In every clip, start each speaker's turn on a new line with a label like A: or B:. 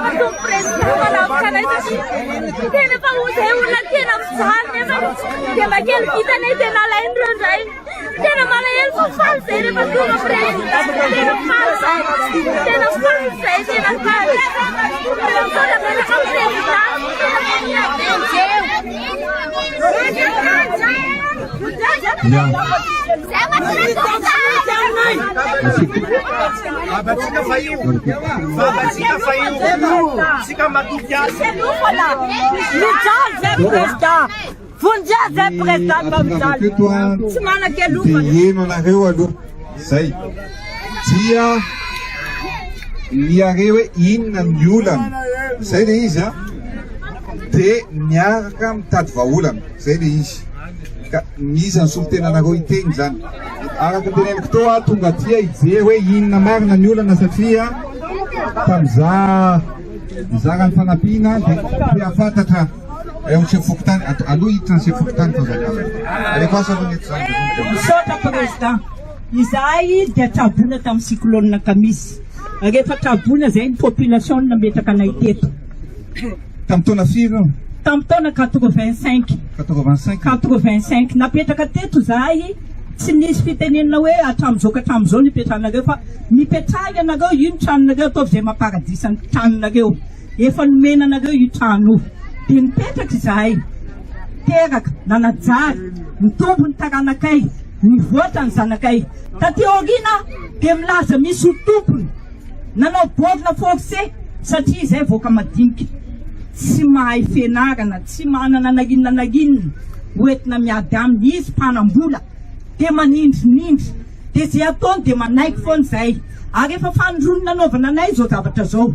A: rehefa tonga président manavotra anay satria tena efa ho izay olona tena mijaly nefa dia mba kely vitanay dia nalain'ireo indray. Tena malahelo fa faly zay rehefa tonga président. Tena faly zay. Tena faly zay, tena faly. Tena misaotra betsaka président.
B: Ya.
C: Babatsika fa io. Babatsika fa io. Tsika matoky azy.
D: Mijaly zay président. Vonjeo zay président fa mijaly. Tsy manan-kelofana.
B: Dia heno anareo aloha. Zay. Dia miare hoe inona ny olana. Zay le izy a. Dia miaraka mitady vahaolana. Zay le izy. Ka iza ny solontenanareo hiteny zany. Araka ny teneniko teo aho tonga aty hijery hoe inona marina ny olana satria tamin'izaho nizara ny fanampiana dia te hahafantatra eo chef fokontany aloha hiditra ny chef fokontany fa zay. Alefaso aloha ny eto zany.
D: Misaotra président. Izahay dia traboina tamin'ny cyclone Kamisy. Rehefa traboina izay ny population no nametraka anay teto.
B: Tamin'ny taona firy io?
D: Tamin'ny taona 85.
B: 85.
D: 85. Napetraka teto izahay, tsy nisy fitenenana hoe hatramin'izao ka hatramin'izao no ipetrahanareo fa mipetraha ianareo, io ny tranonareo, ataovy izay maha-paradisa ny tranonareo. Efa nomena anareo io trano io. Dia nipetraka izahay, teraka, nanajary, nitombo ny taranakay, nivoatra ny zanakay. Taty aoriana dia milaza misy ho tompony. Nanao borne forcé satria izay vahoaka madinika tsy mahay fianarana, tsy manana na inona na inona ho entina miady aminy, izy mpanam-bola dia manindrinindry dia izay ataony dia manaiky foana izahay ary efa fanindroany nanaovana anay izao zavatra izao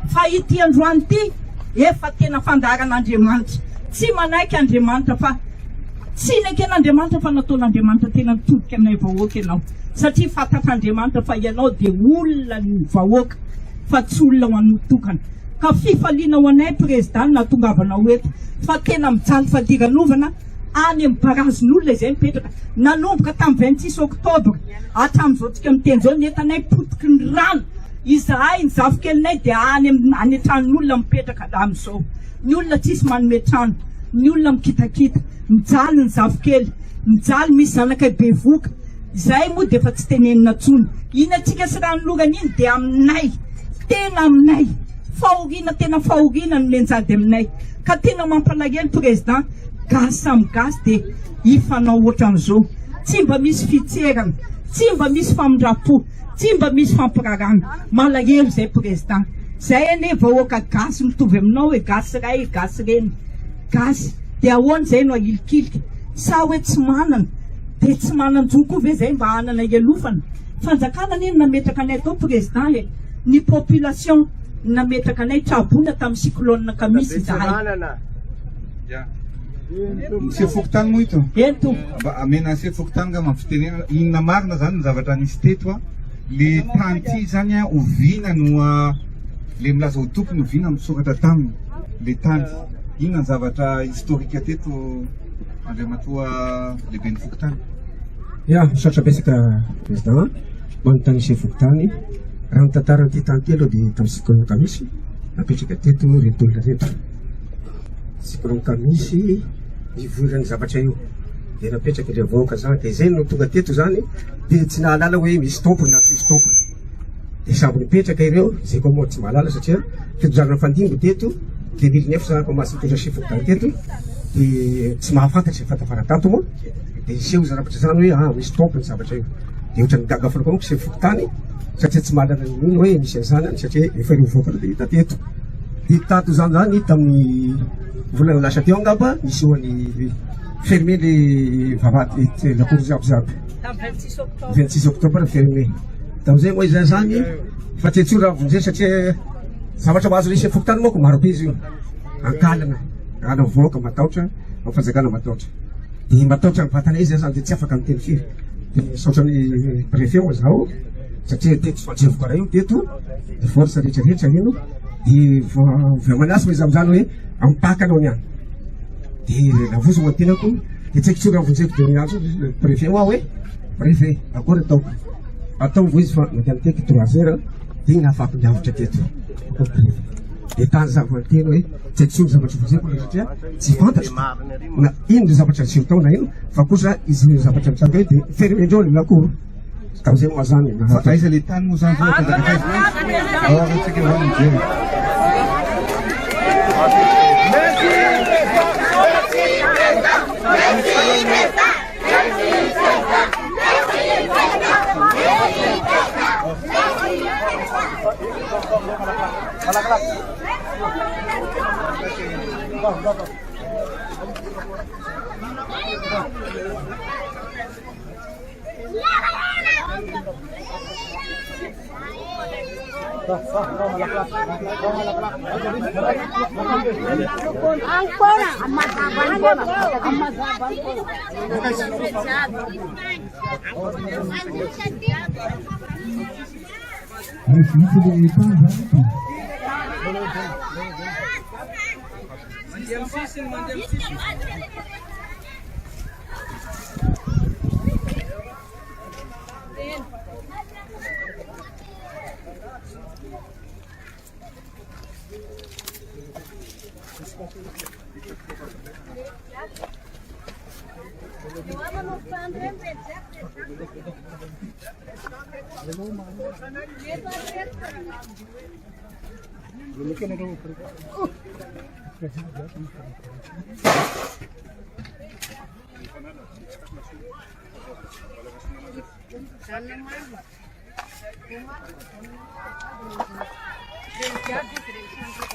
D: fa ity androany ity efa tena fandaharan'Andriamanitra, tsy manaiky Andriamanitra fa Tsy neken'Andriamanitra fa nataon'Andriamanitra tena nitodika aminay vahoaka ianao satria fantatr'Andriamanitra fa ianao dia olona ny vahoaka fa tsy olona ho an'olo tokana ka fifaliana ho anay président ny nahatongavanao eto fa tena mijaly fadiranovana any amin'ny barazin'olona izay mipetraka nanomboka tamin'ny 26 octobre hatramin'izao tsika miteny izao ny entanay potiky ny rano izahay ny zafikelinay dia any any an-tranon'olona mipetraka amin'izao ny olona tsisy manome trano Ny olona mikitakita, mijaly ny zafikely, mijaly misy zanakay bevoka, izahay moa dia efa tsy tenenina tsony, iny antsika sy ranolorana iny dia aminay, tena aminay, fahoriana tena fahoriana no mianjady aminay, ka tena mampalahelo président, gasy samy gasy dia hifanao ohatran'izao, tsy mba misy fitserana, tsy mba misy famindram-po, tsy mba misy fampirarana, malahelo izay président. Zay anie vahoaka gasy mitovy aminao e, gasy ray, gasy reny, gasy, de ahoana zay no ahilikilika? Sa hoe tsy manana? De tsy manan-jo koa ve zay mba hanana hialofana? Fanjakana anie no nametraka anay tao président e, ny population no nametraka anay, traboina tamin'ny cyclone Kamisy izahay.
B: Ny sefo fokontany moa ito?
D: Eny tompoko.
B: Mba amena ny sefo fokontany angamba ny fitenenana, inona marina zany ny zavatra nisy teto a? Le tany ty zany a oviana no le milaza ho tompony oviana misoratra taminy le tany inona ny zavatra historique teto Andriamatoa lehiben'ny fokontany.
E: Ya, misaotra betsaka président manontany chef fokontany. Raha ny tantaran'ity tany ity aloha dia tamin'ny cyclone Kamisy napetraka teto ireto olona ireto. Cyclone Kamisy nivoiran'ny zavatra io dia napetraka ilay vahoaka zany dia izay no tonga teto zany dia tsy nahalala hoe misy tompony na tsisy tompony. Dia samy nipetraka ireo, izay koa moa tsy mahalala satria fitondrana nifandimby teto, 2009 za commence nitondra chef fokontany teto, dia tsy mahafantatra izay fantafara tato moa, dia niseho zavatra izany hoe ah misy tompony zavatra io. Dia ohatran'ny gaga foana koa manko chef fokontany satria tsy mahalala n'inona hoe misy an'izany any satria efa ireo vahoaka ireo dia hita teto. Dia tato izany izany tamin'ny volana lasa teo angamba nisehoan'ny fermé le vavahady la cour jiaby jiaby. 26 octobre fermé. Tamin'izay moa izay zany fa tsy antsoina raha vonjeo satria zavatra mahazo ny chef fokontany manko maro be izy io. Ankalana, ana vahoaka matahotra, amin'ny fanjakana matahotra. Dia matahotra ny vatana izy zany dia tsy afaka miteny firy. Dia misaotra ny préfet moa zaho satria teto Soanjevoko ray io teto, ny force rehetra rehetra io dia vao manasy moa izy amin'izany hoe ampaka anao ny any. Dia navozo moa ny tenako dia tsy haiko intsony raha vonjeko dia niantso préfet hoa hoe préfet akory ataoko ataovy izy fa nandeha niteky 3 heures dia nahafahako niavotra teto. Dia tany za vao niteny hoe tsy haiko intsony ny zavatra vonjeko aloha satria tsy fantatro na ino ny zavatra niseho tao na ino fa kosa izy io zavatra nitranga io dia fermendreo ny lakoro. Tamin'izay moa zany
B: Fa aiza le tany moa zany zao apetraka aiza? Ao ary tsika ho any mijery. Vita le tany zany eto.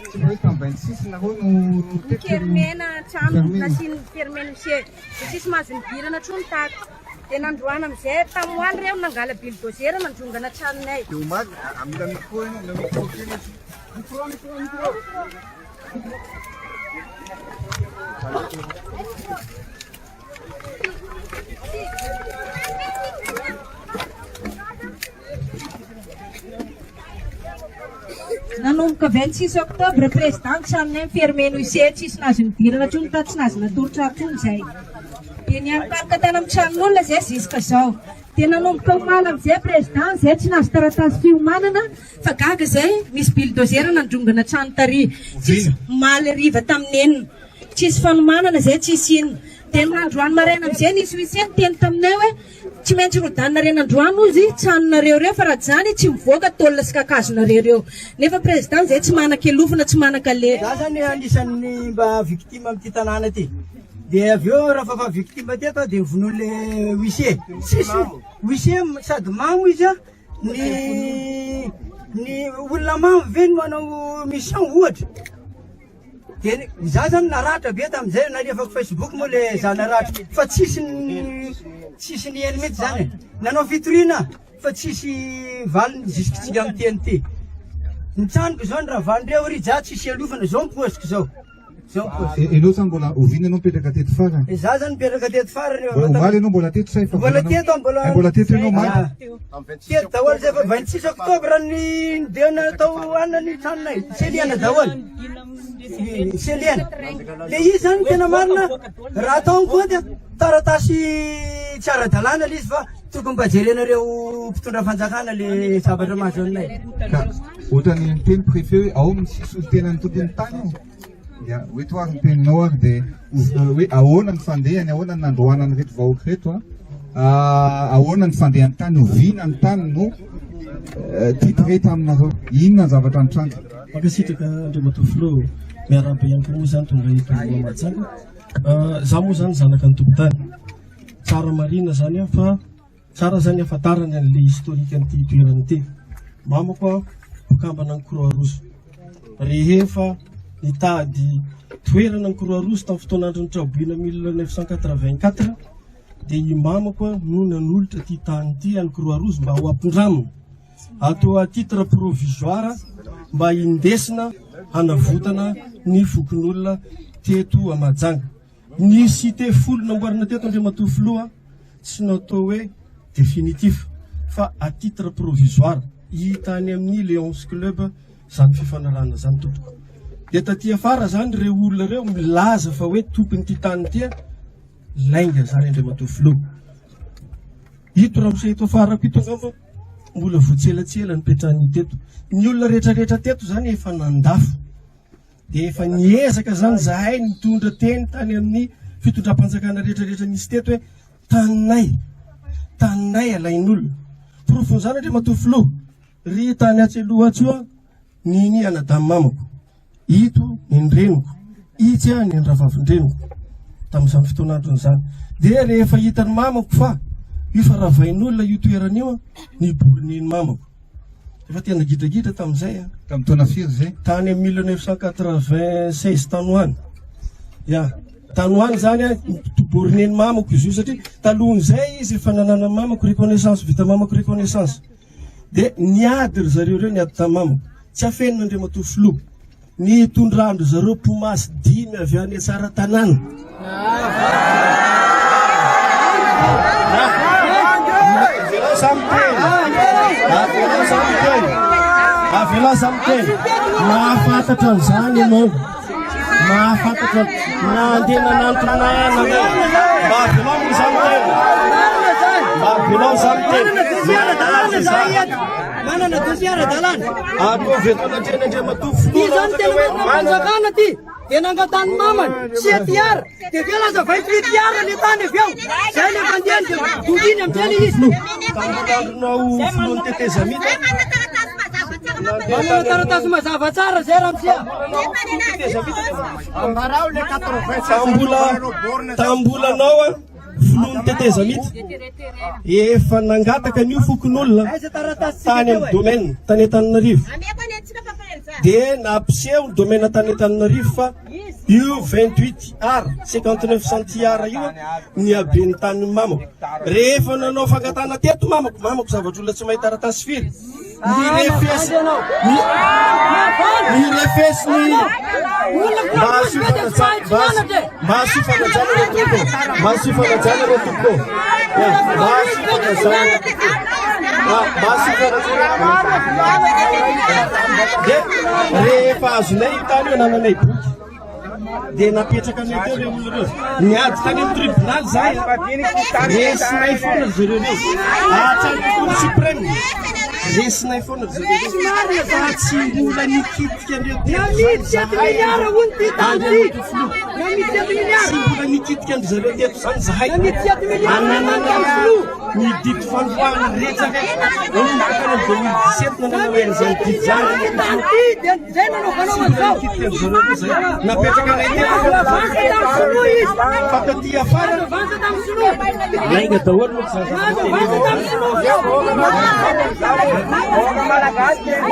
B: Tsy hoe tamin'ny 26 nareo no teto
A: Fermena trano nasian'ny fermena huissier. Dia tsisy mahazo nidirana intsony tato. Dia nandroana amin'izay tamin'ny omaly ireo nangala bulldozer nandrongana tranonay.
B: Dia omaly, mila micro ianao, mila micro kely izy. Micro, micro, micro.
A: Nanomboka 26 octobre président tranonay mi-fermer ny huissier tsisy nahazo nidirana intsony tato tsy nahazo natory trano intsony izay. Dia nialokaloka tany amin'ny tranon'olona izay jusque zao. Dia nanomboka omaly amin'izay président izay tsy nahazo taratasy fiomanana fa gaga izay misy bulldozer nandrongana trano tary. Tsisy omaly hariva tamin'ny enina. Tsisy fanomanana izay tsisy inona. Dia nandroany maraina amin'izay nisy huissier niteny taminay hoe Tsy maintsy rodanina androany ozy tranonareo reo fa raha tsy zany tsy mivoaka tôle sy kakazonareo reo. Nefa président zay tsy manan-kelofana tsy manan-kaleha.
F: Za zany anisan'ny mba victime amin'ity tanàna ity. Dia avy eo raha fa victime teto aho dia vonoin'le huissier. Tsisy huissier sady mamo izy a, ny ny olona mamo ve no manao mission ohatra. Dia za zany naratra be tamin'izay, nalefako Facebook moa le za naratra fa tsisy tsisy niheno mihitsy zany e. Nanao fitoriana fa tsisy valiny jusque tsika miteny ty. Ny tranoko zao ny ravandreo ry za tsisy ialofana, zao ny paoziko zao. Zao ny paoziko.
B: Enao zany mbola oviana enao mipetraka teto farany?
F: Za zany mipetraka teto farany.
B: Mbola omaly enao mbola teto sa efa
F: Mbola teto aho mbola.
B: Mbola teto enao omaly?
F: Teto daholo zay fa 26 octobre ny nidena tao anona ny tranonay. Seliana daholo. Seliana. Le izy zany tena marina raha atao ny kaonty taratasy tsy ara-dalàna le izy fa tokony mba jerenareo mpitondra fanjakana le zavatra mahazo anay.
B: Ka ohatran'ny miteny préfet hoe ao misy solontenan'ny tompon'ny tany ao. Ya, ho eto ary ny teninao ary dia hoe ahoana ny fandehany, ahoana ny nandroahana an'ireto vahoaka ireto an? Ahoana ny fandehan'ny tany, oviana ny tany no titré taminareo, inona ny zavatra nitranga?
G: Mankasitraka Andriamatoa Filoha, miarahaba ihany koa moa izany tonga eto Mahajanga. Za moa izany zanaka ny tompon-tany. Tsara marihina izany fa Tsara zany ahafantarana an'le historique an'ity toerana ity. Mamako aho mpikambana ny Croix Rouge. Rehefa nitady toerana ny Croix Rouge tamin'ny fotoan'andron'ny traboina 1984 dia i mamako no nanolotra ity tany ity an'ny Croix Rouge mba ho ampindramina atao à titre provisoire mba hindesina hanavotana ny fokonolona teto Mahajanga. Ny cité folo namboarina teto Andriamatoa Filoha tsy natao hoe définitif fa à titre provisoire. Hita any amin'ny Leon's Club izany fifanarahana izany tompoko. Dia taty afara izany ireo olona ireo milaza fa hoe tompon'ity tany ity lainga izany Andriamatoa Filoha. Ito ramose ito afarako ito angamba mbola vao tsielatsiela nipetrahany teto. Ny olona rehetrarehetra teto izany efa nandafo. Dia efa niezaka izany zahay nitondra teny tany amin'ny fitondram-panjakana rehetra rehetra nisy teto hoe taninay, taninay alain'olona. Porofon'izany Andriamatoa Filoha, ry tany atsy aloha atsy io ny ny anadahy mamako, ito ny ny reniko, itsy ny ny rahavavin-dreniko tamin'izany fotoan'androny izany. Dia rehefa hitan'ny mamako fa io fa ravain'olona io toerana io, niborin'ny mamako. Efa tena gidragidra tamin'izay a.
B: Tamin'ny taona firy izay?
G: Tany amin'ny 1996 tany ho any. Ya, tany ho any izany a, toborin'ny mamako izy io satria talohan'izay izy efa nanana mamako reconnaissance, vita mamako reconnaissance. Dia niady ry zareo ireo, niady tamin'ny mamako. Tsy afenina Andriamatoa Filoha. Nitondran-dry zareo mpimasy dimy avy any Tsaratanàna. Avelao za miteny. Avelao za miteny. Avelao za miteny. Mahafantatra an'izany ianao. Mahafantatra nandeha nanantona nanana. Mba avelao moa za miteny. Mba avelao za miteny.
F: Manana dossier ara-dalàna.
G: Ataovy eto anatrehan'Andriamatoa Filoha
F: Ty zany tena
G: hoe
F: marina fanjakana ty. Dia nangatany mamany sy etiara. Dia avy eo lasa vaiko etiara le tany avy eo. Zay le fandehany dia donginy amizay le izy.
G: Tamin'ny filohan'ny tetezamita.
F: Manana taratasy mazava tsara zay ramose.
G: Tambola tambolanao a. Filohan'ny tetezamita, efa nangataka an'io fokonolona tany amin'ny domaine tany Antananarivo. Dia nampiseho ny domaine tany Antananarivo fa io 28 ar 59 centiar io ny haben'ny tanin'ny mamako. Rehefa nanao fangatahana teto mamako, mamako zavatr'olona tsy mahay taratasy firy. Nirefesy nirefesy ny mba asio fanajana mba asio fanajana re tompoko mba asio fanajana re tompoko mba asio fanajana mba asio fanajana dia rehefa azonay io tany io anananay boky Dia napetraka anay teo ireo olona ireo. Niady tany amin'ny tribunal izahay. Resinay foana ry zareo ireo. Hatrany cour suprême. Resinay foana ry zareo ireo. Fa tsy mbola nikitika an'ireo teto izany izahay. Andriamatoa Filoha. Tsy mbola nikitika an-dry zareo teto izany izahay. Anananay ny didy fandroahana rehetra rehetra. Nanomboka tany amin'ny 2017 nanananay an'izany didy izany.
F: Zay nanaovanao an'izao.
G: Napetraka anay teto fa taty afara lainga daholo moa zany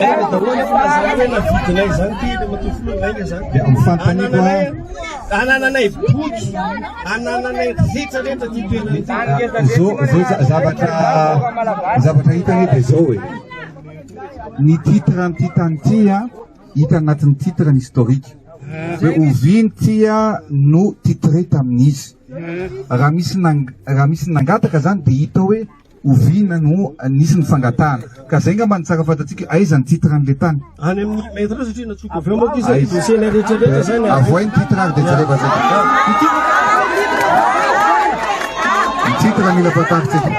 G: lainga daholo fa zany hoe navidinay zany ty le matoa filoha lainga zany anananay boky anananay rehetra rehetra ty toerana
B: ty zao zao zavatra zavatra hita anie dia zao e Ny titre an'ity tany ity a, hita anatin'ny titre ny historique. Hoe oviana ity a no titré tamin'izy. Raha misy nang- raha misy nangataka zany dia hita hoe oviana no nisy ny fangatahana. Ka zay ngamba no tsara fantatsika hoe aiza ny titre an'ilay tany.
G: Any amin'ny maître satria natsoiko avy eo manko izy ny dossier ny rehetra rehetra zany.
B: Avoay ny titre ary dia jereva zay. Ny titre mila fantarintsika.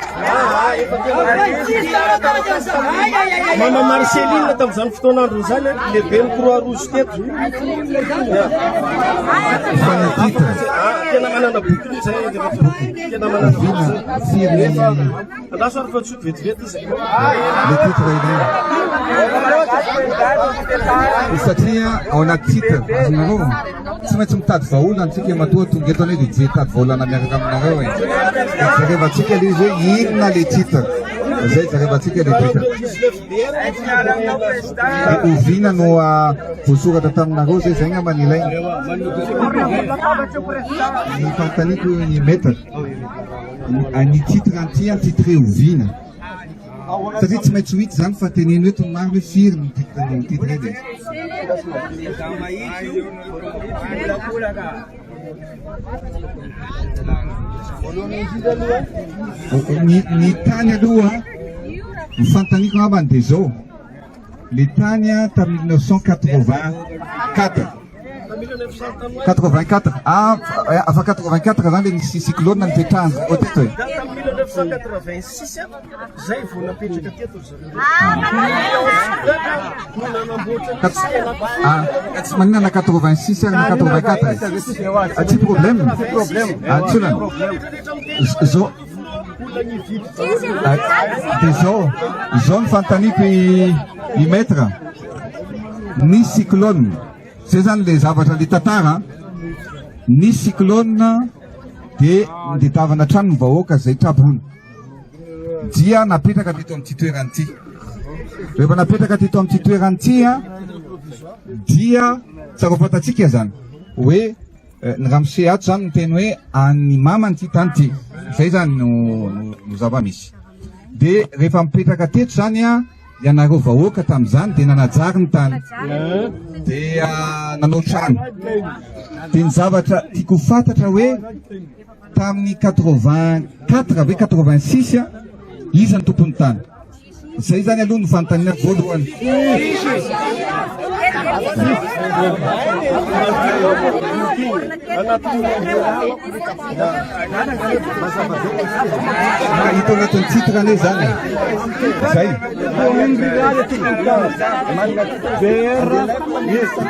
G: Mama Marceline tamin'izany fotoan'andro izany lehiben'ny Croix Rouge teto. Tena manana boky mihitsy zay tena manana boky. Andraso ary fa tsy vetivety izy.
B: Le titre ilaina. Satria ao anaty titre, azonareo. Tsy maintsy mitady vahaolana tsika matoa tonga eto anie dia hijery hitady vahaolana miaraka aminareo e. Dia jerevantsika le izy hoe inona le titre. Zay jerevantsika le titre. Dia oviana no ah, voasoratra taminareo zay zay ngamba ny ilaina. Ny fanontaniako ny maître, ny titre an'ity an titre oviana? Satria tsy maintsy ho hita izany fa teneno eto ny marina hoe firy ny titre ny titre dia. Ny, ny tany aloha, ny fanontaniako angambany dia izao, le tany tamin'ny 1984. 84. Ah, fa 84 zany le nisy cyclone nipetrahany zareo teto e.
G: Tamin'ny 1986 zay vao napetraka teto ry zareo. No nanamboatra ny
B: Ah, ka tsy maninona na 86 ary na 84 e. Ah, tsy problème. Ah, tsy olana. Zao Ah, dia zao, zao ny fanontaniako i, i maître. Nisy cyclone. Zay zany le zavatra le tantara. Nisy cyclone dia nitadiavana trano ny vahoaka zay trabona. Dia napetraka teto amin'ity toerana ity. Rehefa napetraka teto amin'ity toerana ity dia tsara ho fantatsika zany hoe ny ramose ato zany miteny hoe an'ny mamany ity tany ity. Zay zany no no zava-misy. Dia rehefa mipetraka teto zany a ianareo vahoaka tamin'izany dia nanajary ny tany. Dia nanao trano. Dia ny zavatra tiako ho fantatra hoe tamin'ny 84 ve 86 iza ny tompon'ny tany? Zay zany aloha no fanontaniana voalohany. Hita anatin'ny titre anie zany. Zay.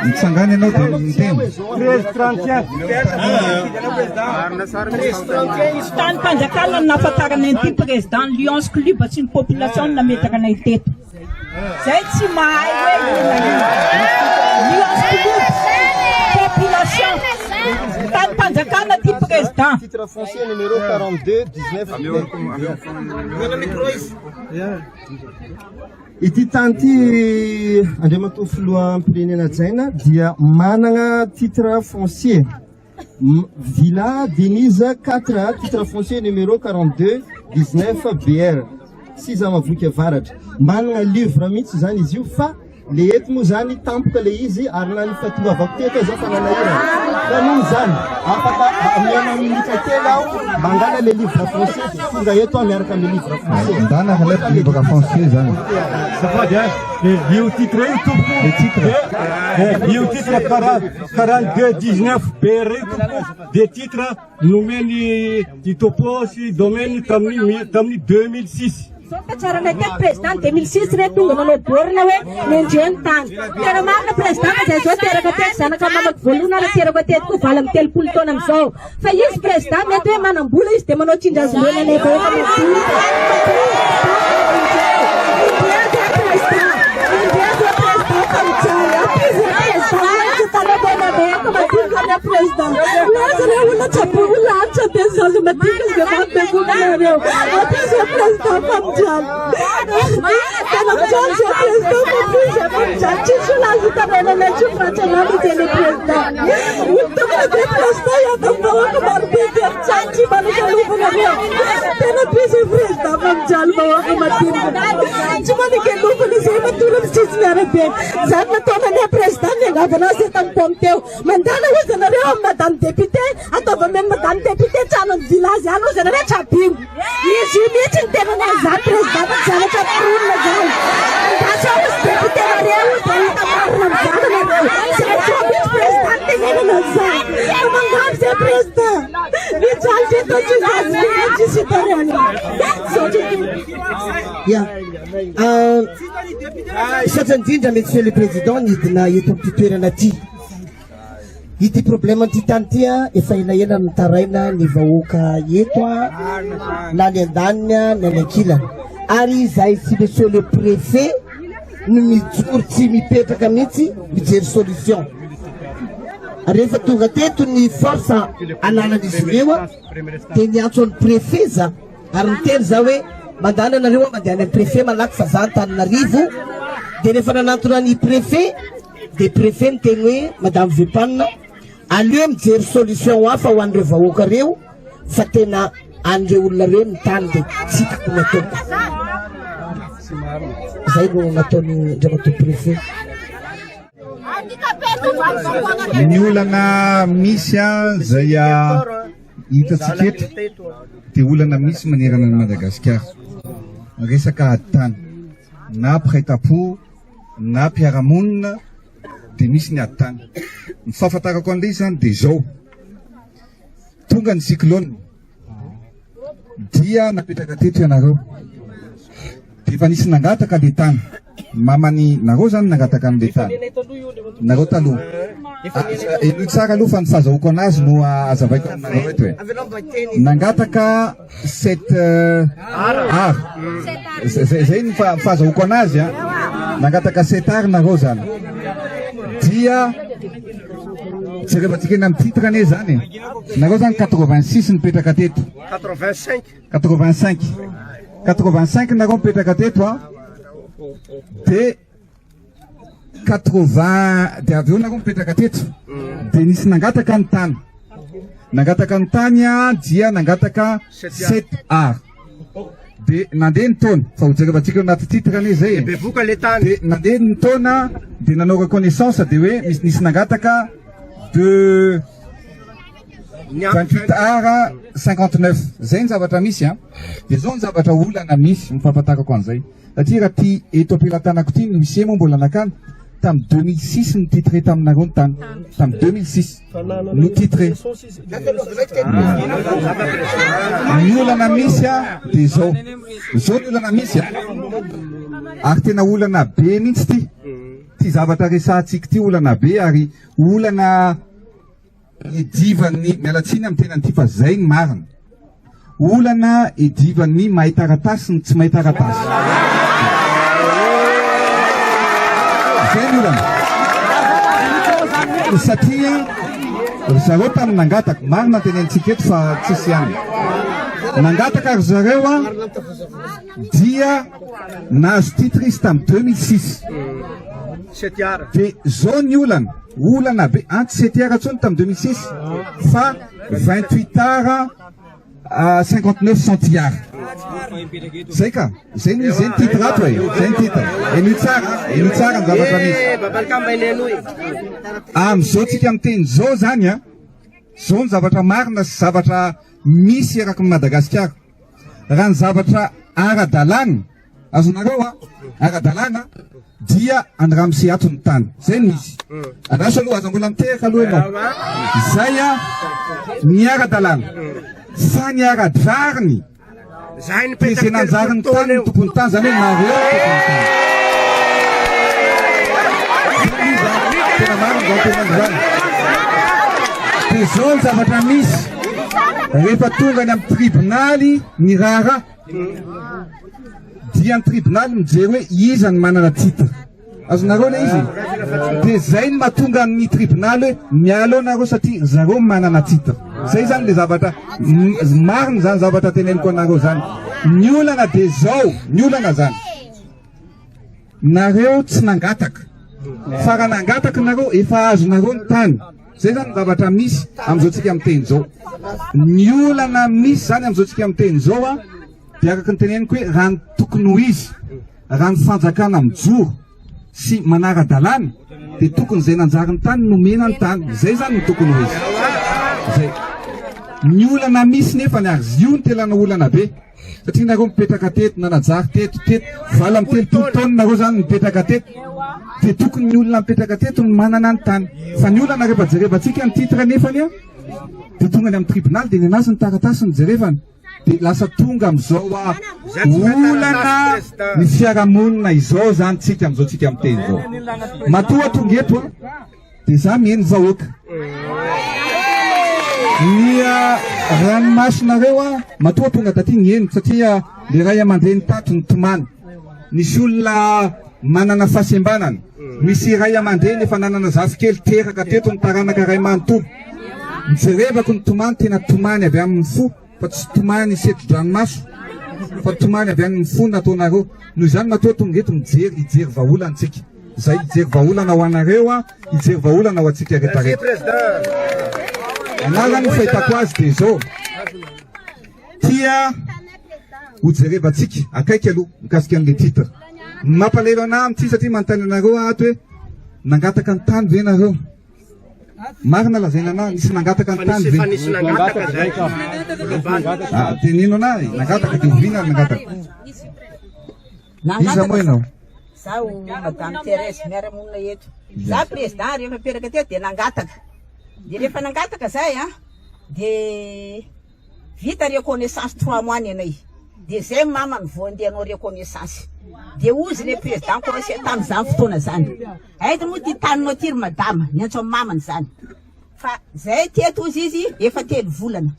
B: Mitsangana ianao dia miteny.
D: Tanim-panjakana no nahafantarana an'ity président Lions Club sy ny population no nametraka anay teto. Zay tsy mahay hoe inona inona. Lions Club, population, tanim-panjakana ty président.
H: Titre foncier numéro 42 19 Ity tany ity Andriamatoa Filoham-pirenena hajaina dia manana titre foncier Villa Denise 4 titre foncier numéro 42 19 BR Sizamavoky Avaratra. Manana livre mihitsy izany izy io fa Le eto moa zany tampoka le izy ary na ny fahatongavako teto aza fa nanahirana. Ka noho izany afaka omena minitra kely aho mangala le livre français dia tonga eto aho miaraka amin'ny livre français.
B: Ndana ralef livre français zany.
I: Azafady a, io titre io tompoko.
B: Le titre.
I: Io titre 42 19 BR io tompoko dia titre nomeny i topo sy domaine tamin'ny tamin'ny 2006.
J: Zao nipetraranay teto président 2006 re tonga nanao borne hoe nendreo ny tany. Tena marina président fa zay zao teraka teto zanaka mamako voalohany ary teraka teto koa 38 taona amizao. Fa izy président mety hoe manambola izy dia manao tsindrazomena anay vahoaka madinika.
K: Zany nataonanay président miangavy anazy eto amin'ny pomme teo. Mandana hozy anareo amin'ny madame député, ataovy ameny madame député tranon'ny village any hozy anareo trabino. Izy io mihitsy ny tena naha izany président fa tsy zavatra foronina zany. Andraso ao hozy député nareo io dia hita marina amin'izany nareo. Zay koa mihitsy président ny tenenana an'izany. Fa mangavy zay président. Mijaly zay tao tsy zazy tsisy hitarihana. Misaotra tompoko.
F: Ya. Misaotra indrindra Monsieur le Président nidina eto amin'ity toerana ity. Ity problème an'ity tany ity a, efa elaela no nitaraina ny vahoaka eto a, na ny andaniny a, na ny ankilany. Ary izahay sy Monsieur le Préfet no mijoro tsy mipetraka mihitsy mijery solution. Rehefa tonga teto ny force ananan'izy ireo a, dia niantso an'ny Préfet za. Ary niteny za hoe mandana nareo aho mandeha any amin'ny préfet malaky fa za Antananarivo dia rehefa nanantona ny préfet dia préfet niteny hoe madame Vepana aleo mijery solution hafa ho an'ireo vahoaka reo fa tena an'ireo olona reo ny tany dia tsy hitako ny ataoko. Zay no nataon'ny Andriamatoa préfet.
B: Ny olana misy izay hitantsika eto dia olana misy manerana an'i Madagasikara. Resaka ady tany na mpiray tampo na mpiara-monina. dia misy ny ady tany. Ny fahafantarako an'ilay izy zany dia izao, tonga ny cyclone dia napetraka teto ianareo, dia efa nisy nangataka le tany, mamany nareo zany nangataka an'le tany, nareo taloha. Henoy tsara aloha fa ny fahazahoako anazy no azavaiko aminareo eto e. Nangataka sept ar, zay ny fahazahoako anazy a, nangataka sept ar nareo zany, dia jerevantsika eny amin'ny titre anie zany e, nareo zany 86 nipetraka teto,
C: 85
B: 85 85 nareo nipetraka teto a, dia 80 dia avy eo nareo mipetraka teto dia nisy nangataka ny tany nangataka ny tany a dia nangataka 7 ar dia nandeha ny taona fa hojerevantsika eo anaty titre anie zay e.
C: Bevoka le tany.
B: Dia nandeha ny taona dia nanao reconnaissance dia hoe misy nisy nangataka de 28 ar 59 zay ny zavatra misy a dia zao ny zavatra olana misy ny fahafantarako an'izay Satria raha ty eto am-pelatanako ty ny huissier moa mbola nakany tamin'ny 2006 no titré taminareo ny tany, tamin'ny 2006 no titré. Ny olana misy a dia izao, izao ny olana misy a, ary tena olana be mihitsy ty, ty zavatra resahantsika ty olana be ary olana Idivan'ny, miala tsiny amin'ny tenany ity fa zay ny marina. Olana idivan'ny mahay taratasy ny tsy mahay taratasy. Zay ny olana. Satria ry zareo tamin'ny nangataka, marina ny tenenitsika eto fa tsisy ihany. Nangataka ry zareo a dia nahazo titre izy tamin'ny 2006. Dia zao ny olana. Olana be, an tsy sept heures intsony tamin'ny 2006 fa 28 heures 59 centiares. Zay ka, zay ny zay ny titre ato e, zay ny titre. Henoy tsara, henoy tsara ny zavatra misy. Amin'izao tsika miteny zao zany a, zao ny zavatra marina sy zavatra misy eraky ny Madagasikara. Raha ny zavatra ara-dalàna Azonareo a, ara-dalàna dia any ramose ato ny tany. Zay no izy. Andraso aloha, aza mbola miteraka aloha ianao. Zay a, ny ara-dalàna. Fa ny ara-drariny, dia izay nanjary ny tany no tompon'ny tany, zany hoe nareo no tompon'ny tany. Zay izy a, tena marina izany teneniko izany. Dia zao ny zavatra misy, rehefa tonga any amin'ny tribonaly ny raharaha, Dia ny tribonaly mijery hoe iza no manana titre. Azonareo ilay izy? Dia zay no mahatonga ny tribonaly hoe miala eo nareo satria zareo manana titre. Zay zany le zavatra marina zany zavatra teneniko anareo zany. Ny olana dia zao, ny olana zany. Nareo tsy nangataka. Fa raha nangataka nareo efa azonareo ny tany. Zay zany ny zavatra misy amin'izao tsika miteny izao. Ny olana misy zany amin'izao tsika miteny izao a dia araka ny teneniko hoe raha ny tokony ho izy, raha ny fanjakana mijoro sy manara-dalàna dia tokony izay nanjary ny tany nomena ny tany. Zay zany ny tokony ho izy. Zay. Ny olana misy nefany ary io no tena olana be. Satria nareo mipetraka teto, nanajary teto, teto, 38 taona nareo zany mipetraka teto, dia tokony ny olona mipetraka teto no manana ny tany. Fa ny olana rehefa jerevantsika ny titre nefany a, dia tonga any amin'ny tribonaly dia ny anazy ny taratasy no jerevana. Dia lasa tonga amin'izao a olana ny fiarahamonina izao zany tsika amin'izao tsika miteny izao. Matoa tonga eto a, Dia za miheno vahoaka. Ny ranomasonareo a, matoa tonga taty niheno satria le ray aman-dreny tato nitomany. Nisy olona manana fahasembanana, misy ray aman-dreny efa nanana zafikely teraka teto ny taranaka ray manontolo. Nijerevako ny tomany, tena tomany avy amin'ny fo. Fa tsy tomany setro-dranomaso fa tomany avy any ny fo nataonareo. Noho izany matoa tonga eto mijery hijery vahaolana tsika. Zay hijery vahaolana ho anareo a, hijery vahaolana ho antsika rehetra rehetra. Anarany ny fahitako azy dia izao. Tia ho jerevantsika akaiky aloha mikasika an'ilay titre. Ny mampalahelo anah amin'ity satria manontany anareo aho ato hoe nangataka ny tany ve nareo? Marina lazaina anah, nisy nangataka ny tany ve?
C: Efa nisy nangataka zay.
B: Ah, teneno anah, nangataka dia oviana ary nangataka? Iza moa ianao?
L: Zaho Madame Thérèse miara-monina eto. Za président rehefa nipetraka teto dia nangataka. Dia rehefa nangataka zahay an, dia vita reconnaissance trois mois ny anay. Dia zay mama no vao andeha hanao reconnaissance. Dia hozy le président conseil tamin'izany fotoana zany. Aiza moa ty taninao ty ry madama, niantso an'i mamany zany. Fa zay teto hozy izy efa telo volana.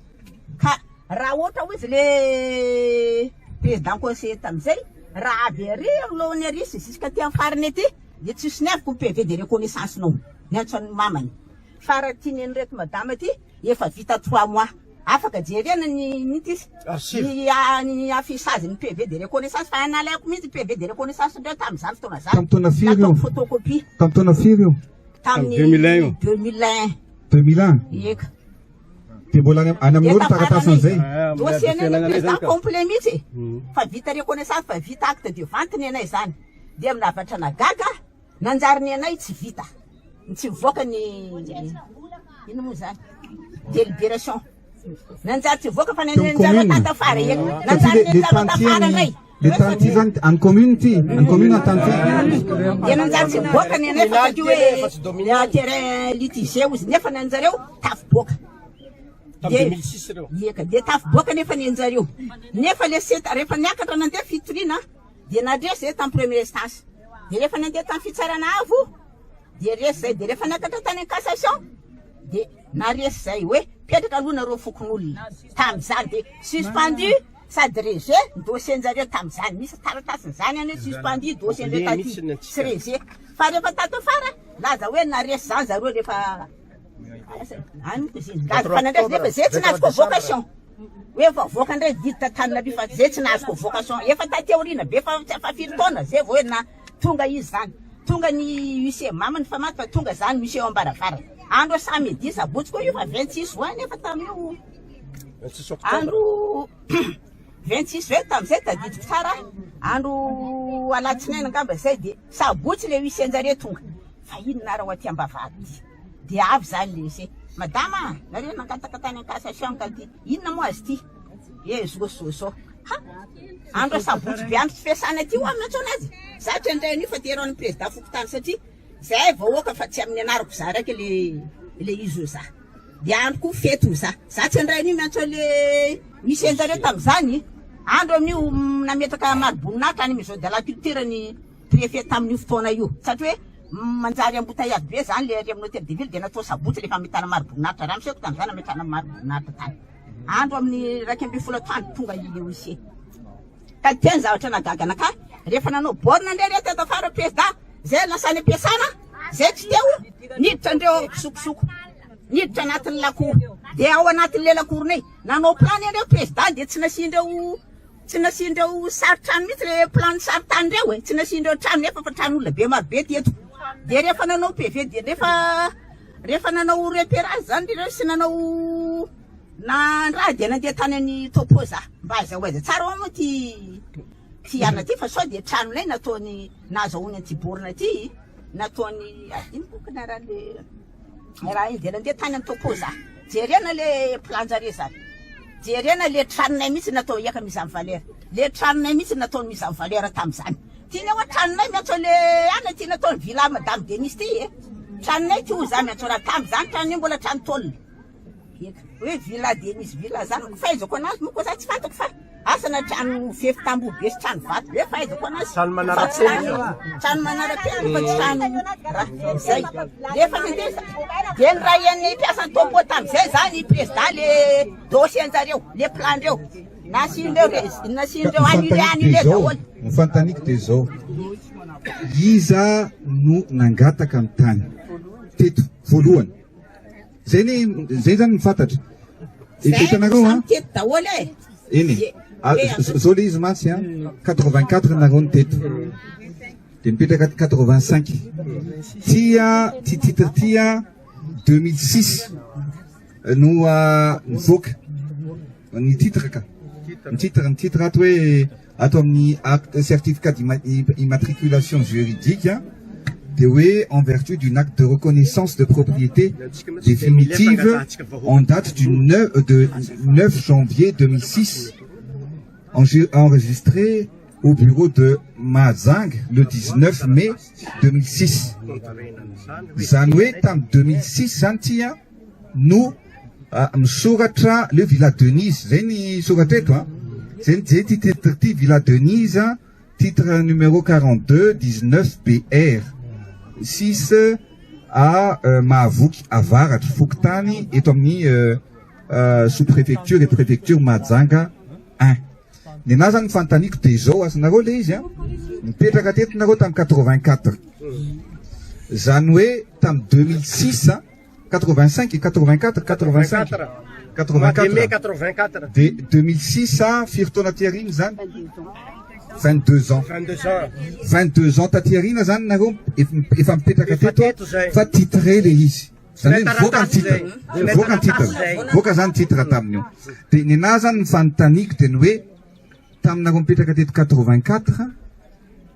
L: Ka raha ohatra hozy le président conseiller tamin'izay, raha avy ary anoloany ary sy jusqu'à aty amin'ny farany aty, dia tsy soniaviko ny PV de reconnaissance-nao, niantso an'ny mamany. Fa raha ty nen'ireto madama ty, efa vita trois mois. Afaka jerena ny ny ity ny ny affichage ny PV de reconnaissance fa nalaiko mihitsy PV de reconnaissance ndreo tamin'izany fotoana zany.
B: Tamin'ny taona firy io?
L: Nataoko photocopie.
B: Tamin'ny taona firy io?
L: Tamin'ny 2001. 2001.
B: 2001?
L: Eka.
B: Dia mbola any any aminao ny taratasin'izay?
L: Dossier ny président complet mihitsy e. Fa vita reconnaissance fa vita acte de vente ny anay zany. Dia amin'ny zavatra nagaga nanjary ny anay tsy vita. Ny tsy mivoaka ny ino moa zany? Délibération. Nanjary tsy mivoaka fa ny anjareo tato afara e. Nanjary ny anjareo tafara indray.
B: Le tany ty zany any commune ty, any commune any tany ty.
L: Dia nanjary tsy mivoaka ny anay fa satria hoe terrain litigé ozy nefa ny anjareo tafiboaka.
C: Tamin'ny 2006 ireo.
L: Eka, dia tafiboaka nefa ny anjareo. Nefa le seta rehefa niakatra nandeha fitoriana dia nandresy zay tamin'ny première instance. Dia rehefa nandeha tamin'ny fitsarana avo dia resy zay. Dia rehefa niakatra tany en cassation dia naresy zay hoe petraka aloha nareo fokonolona. Tamin'izany dia suspendu sady rejet ny dossier-njareo tamin'izany. Misy taratasin'izany any hoe suspendu dossier-ndreo taty sy rejet. Fa rehefa tato afara laza hoe naresy zany zareo rehefa any moa izy iny. Laza fa nandresy nefa zay tsy nahazo convocation. Hoe efa voaka indray didy tantananareo fa zay tsy nahazo convocation. Efa taty aoriana be fa tsy afa firy taona zay vao hoe na tonga izy zany. Tonga ny huissier mamany fa maty fa tonga zany huissier eo am-baravarana. Andro samedi sabotsy koa io fa 26 juin nefa tamin'io andro 26 juin tamin'izay tadidiko tsara andro alatsinainy angamba zay dia sabotsy le huissier njareo tonga. Fa inona ary ao aty am-bavahady ty? Dia avy zany le huissier. Madama a, nareo nangataka tany en cassation ka ty. Inona moa azy ty? Eh zo zo zo. Ha! Andro sabotsy be andro tsy fiasana aty hoa miantso anazy. Za tsy handray an'io fa te hihaona président fokontany satria zahay vahoaka fa tsy amin'ny anarako za raiky le le izy io za. Dia andro koa fety ho za. Za tsy handray an'io miantso an'le huissier njareo tamin'izany. Andro amin'io nametraka mari-boninahitra any maison de la culture ny préfet tamin'io fotoana io. Satria hoe manjary embouteillage be zany le ary amin'ny hôtel de ville dia natao sabotsy le fametahana mari-boninahitra. Ramoseko tamin'izany nametrahana mari-boninahitra tany. Andro amin'ny 11 atoandro tonga i le huissier. Ka teo ny zavatra nahagaga anakahy, rehefa nanao borne indray re teto afara président, zay lasa any am-piasana, zay tsy teo, niditra andreo kisokosoko, niditra anatin'ny lakoro, dia ao anatin'ilay lakoronay, nanao plan indreo président dia tsy nasiandreo tsy nasiandreo sary trano mihitsy le plan sary tany reo e, tsy nasiandreo trano nefa fa tran'olona be maro be teto. Dia rehefa nanao PV dia rehefa rehefa nanao repérage zany reo sy nanao Nandraha dia nandeha tany any topo za mba azahoaiza tsara hoa moa ty ty ana ty fa sao dia tranonay nataony nahazahoany an'ity borne ty nataony ino koa kinaran'le raha iny dia nandeha tany any topo za jerena le plan jare zany jerena le tranonay mihitsy natao iaka mise en valeur le tranonay mihitsy nataony mise en valeur tamin'izany ty ne hoa tranonay miantso le ana ty nataony villa madame Denise ty e tranonay ty ho za miantso raha tamin'izany trano io mbola trano tôle Eka, hoe villa dia misy villa zany ko fahaizako anazy moa ko za tsy fantako fa asa na trano fefy tamboho be sy trano vato be fahaizako anazy.
C: Trano manara-penitra.
L: Trano manara-penitra fa tsy trano raha zay. Rehefa nandeha dia ny ray an'ny mpiasan'ny topo tamin'izay zany président le dossier anjareo, le plan ndreo. Nasiandreo nasiandreo annulé annulé daholo.
B: Ny fanontaniako dia izao, iza no nangataka ny tany teto voalohany? Zay ny zay zany ny fantatra.
L: Hitanareo an? Teto daholo e.
B: Eny e. Zao le izy mantsy an, 84 nareo ny teto. Dia mipetraka 85. Ty ty titre ty an 2006 no nivoaka ny titre ka. Ny titre ny titre ato hoe Ato amin'ny acte certificat d'immatriculation juridique dia hoe en vertu d'une acte de reconnaissance de propriété définitive en date du 9, de 9 janvier 2006 enregistré au bureau de Mahajanga le 19 mai 2006. Izany hoe tamin'ny 2006 zany ty an no misoratra le Villa Denise, zay ny soratra eto an, zay zay ty titre ty Villa Denise titre numéro 42 19 BR 6 à Mahavoky Avaratra, fokontany eto amin'ny sous préfecture et préfecture Mahajanga 1. Nenaha zany ny fanontaniako dia izao, azonareo le izy an, nipetraka teto nareo tamin'ny 84, zany hoe tamin'ny 2006, 85, 84, 85, 84, dia 2006 firy taona aty aoriana zany? 22 ans, 22 ans taty aoriana zany nareo efa mipetraka teto fa titré le izy. Zany hoe mivoaka ny titre, mivoaka ny titre, mivoaka zany titre tamin'io. Dia ny anahy zany ny fanontaniako dia ny hoe taminareo mipetraka teto 84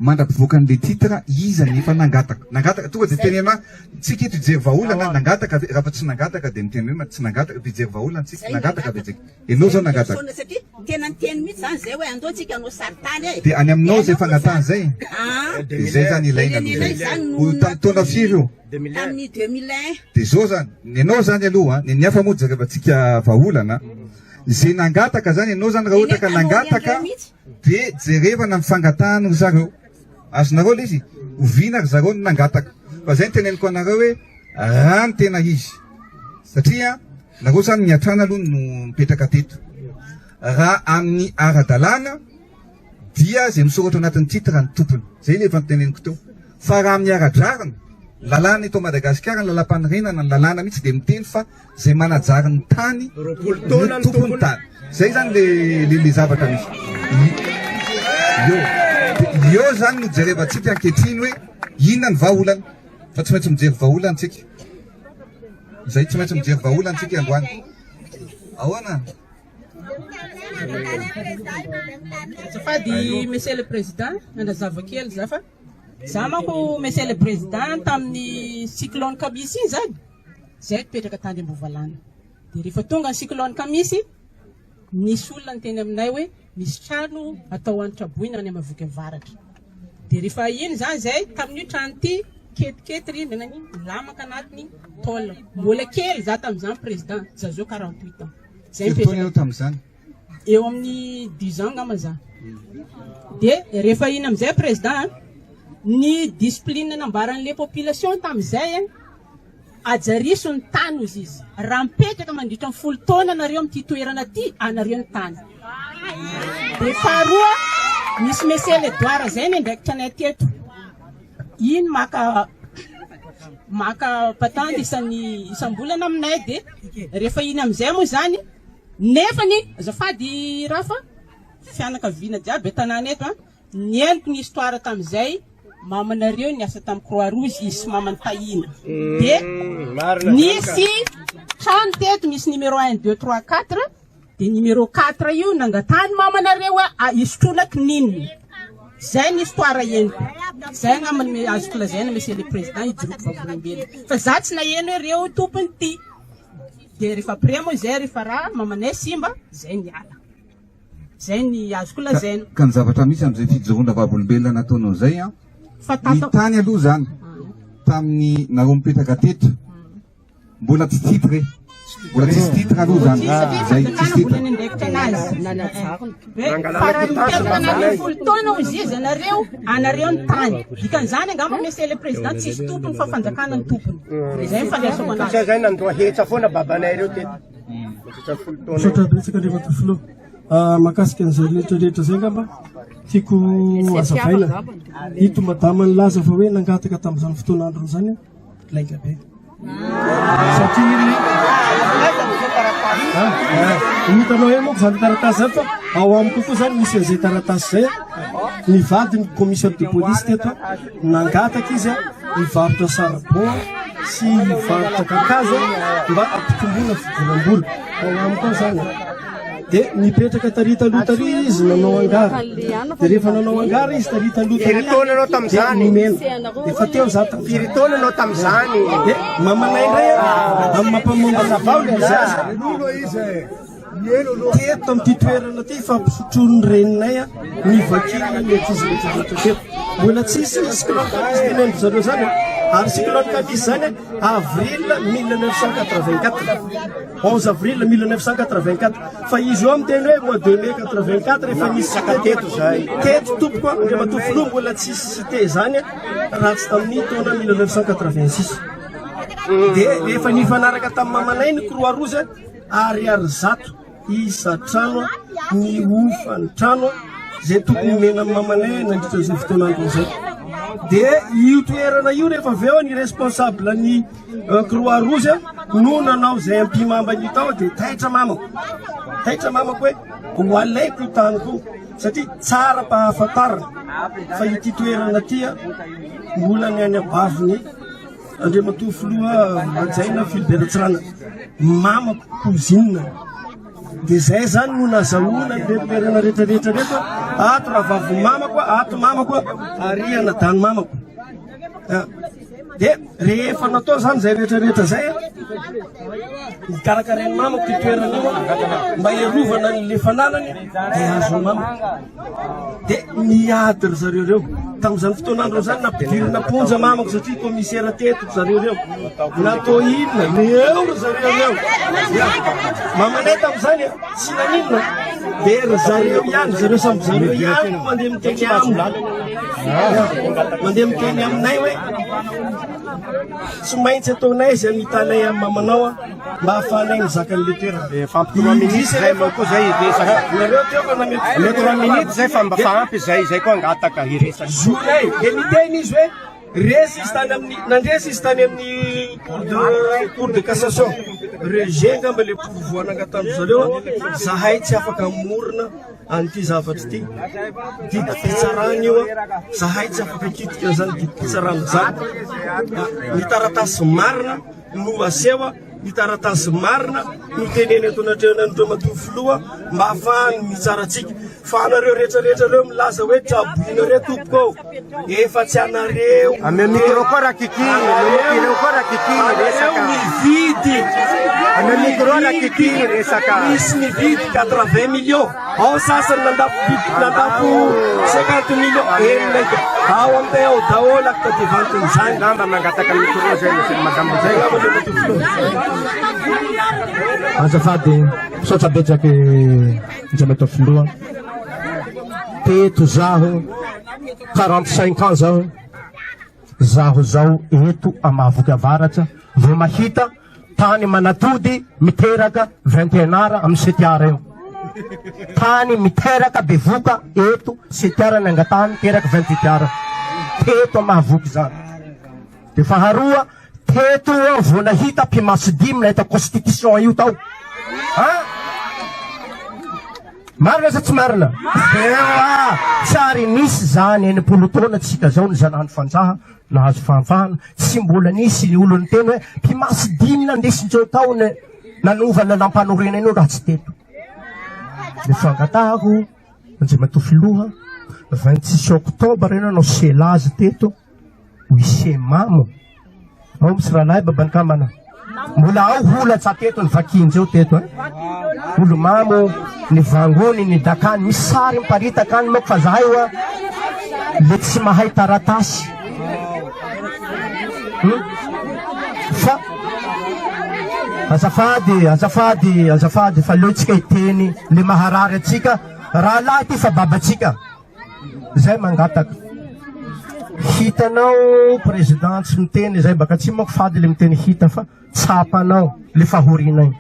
B: mandra-pivoaka an'ilay titre iza ny efa nangataka? Nangataka tonga dia teneno ahy, tsika eto hijery vahaolana, nangataka ve? Raha fa tsy nangataka dia miteny hoe tsy nangataka, mpijery vahaolana tsika, nangataka ve tsika? Ianao zao nangataka.
L: Fotoana satria tena niteny mihitsy zany zay hoe andao tsika hanao sarintany e.
B: Dia any aminao izay fangatahana izay?
L: Ah.
B: Dia izay zany ilaina aloha izay. Ho tamin'ny taona firy io?
L: Tamin'ny 2001.
B: Dia izao zany, ny anao zany aloha, ny an'ny hafa moa jerevantsika vahaolana, izay nangataka zany ianao zany raha ohatra ka nangataka dia jerevana ny fangatahany ry zareo. Azonareo ilay izy? Oviana ry zareo no nangataka. Fa izay no teneniko anareo hoe raha ny tena izy. Satria nareo zany miatrana aloha no mipetraka teto. Raha amin'ny ara-dalàna dia izay misoratra anatin'ny titre ny tompony. Izay ilay efa noteneniko teo. Fa raha amin'ny ara-drariny, lalàna eto Madagasikara, ny lalàmpanorenana, ny lalàna mihitsy dia miteny fa izay manajary ny tany no tompon'ny tany. Izay zany le le le zavatra misy. Eo. Eo zany no jerevantsika ankehitriny hoe inona ny vahaolana. Fa tsy maintsy mijery vahaolana tsika. Izay tsy maintsy mijery vahaolana tsika androany. Ahoana?
D: Azafady Monsieur le Président, nanazava kely za fa za manko Monsieur le Président tamin'ny cyclone Kamisy iny zany, zay nipetraka tany Ambovalana. Dia rehefa tonga ny cyclone Kamisy, nisy olona niteny aminay hoe misy trano atao any Traboina any Mahavoky Avaratra. Dia rehefa iny zany zay, tamin'io trano ity, ketikety rindrina ny lamaka anatiny tôle. Mbola kely za tamin'izany Président, za zao 48 ans.
B: Zay Firy taona ianao tamin'izany?
D: Eo amin'ny 10 ans angamba za. Dia rehefa iny amin'izay Président, ny discipline nambaran'ilay population tamin'izay, Ajariso ny tany hozy izy. Raha mipetraka mandritra ny folo taona nareo amin'ity toerana ity, anareo ny tany. Dia faharoa, misy Monsieur Edouard zay niandraikitra anay teto. Iny maka maka patente isan'ny isam-bolana aminay dia rehefa iny amin'izay moa izany nefany azafady Rafa fianakaviana jiaby an-tanàna eto an Nihainoko ny histoire tamin'izay mamanareo niasa tamin'ny croix rouge izy sy mamany Tahiana de nisy trano teto misy numéro 1 2 3 4 de numéro 4 io nangatahany mamanareo a hisotroana kininina zay ny histoire henoko zay angamba ny azoko lazaina monsieur le président hijoroako vavolombelona fa za tsy naheno hoe reo tompony ty de rehefa après moa zay rehefa raha mamanay simba zay niala Zay ny azoko lazaina.
B: Ka ny zavatra misy amin'izay fijoroana vavolombelona nataonao izay an, ny tany aloha izany tamin'ny nareo mipetraka teto mbola tsy titre, mbola tsisy titre aloha izany,
D: zay tsisy titre. Fa raha mipetraka anatin'ny folo taona hozy izy anareo, anareo ny tany. Dikan'izany angamba monsieur le président tsisy tompony fa fanjakana ny tompony. Zay ny fandraisako anazy.
C: Satria zay nandoa hetsa foana babanay ireo teto.
G: Misaotra betsaka Andriamatoa Filoha. Ah, mahakasika an'izay rehetra rehetra izay angamba tiako hazavaina. Ito madama nilaza fa hoe nangataka tamin'izany fotoana androny izany lainga be. Satria ah, ah, hitanao eo manko izany taratasy izany fa ao amiko koa izany misy an'izay taratasy izay. Ny vadiny commissaire de police teto Nangataka izy hivarotra saribon sy hivarotra kakazo mba hampitomboana fidiram-bola. Ao amiko ao izany. Dia nipetraka tary taloha tary izy nanao angara. Dia rehefa nanao angara izy tary taloha tary.
C: Firy taona ianao tamin'izany?
G: Nomena. Efa teo za tamin'izany.
C: Firy taona ianao tamin'izany?
G: Dia mamanay indray amin'ny mampamomba
C: Azavao ilay izy.
G: Teto amin'ity toerana ity fampisotroan'ny reninay ny vakina ny ankizy rehetra rehetra teto. Mbola tsisy cyclone Kamisy tenenin-dry zareo zany ary cyclone Kamisy zany avril 1984. 11 avril 1984 fa izy io miteny hoe mois de mai 84 efa nisy cité teto zahay. Teto tompoko Andriamatoa Filoha mbola tsisy cité zany raha tsy tamin'ny taona 1986. Dia rehefa nifanaraka tamin'ny mamanay ny croix rouge Ariary 100 isan-trano ny hofan'ny trano izay tokony homena amin'ny mamanay nandritra izay fotoan'andro izay. Dia io toerana io rehefa avy eo ny responsable ny euh, croix rouge no nanao izay ampimamba ny tao dia taitra mamako. Taitra mamako hoe ho alaiko io taniko io satria tsara mpahafantarana fa ity toerana ity mbola ny any abaviny Andriamatoa Filoha Hajaina Philbert Ratsiranana, mamako cousine. Dia izay zany no nazahoana an'ireto toerana rehetra rehetra ireto. Ato rahavavy mamako, ato mamako, ary anadany mamako. Dia rehefa natao zany izay rehetra rehetra izay, nikarakarain'ny mamako io toerana io mba hiarovana an'ilay fananany, dia azon'ny mamako. Dia niady ry zareo ireo. Tamin'izany fotoan'andro izany nampidirina am-ponja mamako satria commissaire teto ry zareo ireo. Natao inona? Eo ry zareo ireo. Mamanay tamin'izany tsy naninona. Dia ry zareo ihany, zareo samy zareo ihany no mandeha miteny aminy. Mandeha miteny aminay hoe tsy maintsy ataonay izay amitanay amin'ny mamanao. Mba ahafahanay mizaka an'ilay toerana.
C: Dia efa ampy trois minutes zay moa koa zay hiresaka.
G: Nareo teo fa namety
C: Omeo trois minutes zay fa mba fa ampy zay, zay koa angataka hiresaka.
G: Zonay, dia niteny izy hoe resy izy tany amin'ny, nandresy izy tany amin'ny cour de cour de cassation. Rejet angamba ilay pourvoi nangatahan-dry zareo, zahay tsy afaka hamorona an'ity zavatra ity. Didim-pitsarana io, zahay tsy afaka hikitika an'izany didim-pitsarana izany. Ny taratasy marina no aseho ny taratasy marina no teneno eto anatrehan'Andriamatoa Filoha mba ahafahany mitsara antsika. Fa anareo rehetra rehetra reo milaza hoe traboinareo tompoko ô, efa tsy anareo.
C: Ameo micro koa Rakiki, ameo micro koa Rakiki
G: resaka. Mividy.
C: Ameo micro Rakiki resaka.
G: Misy mividy 80 millions. Ao sasany nandafo nandafo 50 millions. Enina ika. Ao aminay ao daholo acte de vente izany.
C: Ngamba mangataka micro zay monsieur madame zay.
M: Azafady, misaotra betsaka Andriamatoa Filoha. Teto zaho, 45 ans zaho, zaho zao eto Amahavoky Avaratra vao mahita Tany manatody miteraka 21 ara amin'ny setiara io. Tany miteraka bevoka eto setiara nangatahany miteraka 28 ara. Teto Mahavoky izany. Dia faharoa, teto aho vao nahita mpimasy dimy nahita constitution io tao. Ha? Marina sa tsy marina? Ewa, tsy ary nisy zany 60 taona tsika zao ny zanahany fanjaha Nahazo fahafahana, tsy mbola nisy ny olona niteny hoe mpimasy dimy nandesin-dreo tao ny nanova ny lalàmpanorenana io raha tsy teto. Ny fangatahako Andriamatoa Filoha, 26 octobre ianao nanao selazy teto, huissier mamo. Ao misy rahalahy baban'ny kambana. Mbola ao holatsa teto ny vakinjeo teto eh. Olomamo, ny vangony, ny dakany, misy sary miparitaka any manko fa zahay oa le tsy mahay taratasy. Hmm? Fa azafady, azafady, azafady fa leo tsika hiteny le maharary atsika. Rahalahy ty fa babatsika. Zay mangataka. Hitanao président tsy miteny zay baka atsimo manko fady le miteny hita fa tsapanao le fahorianay.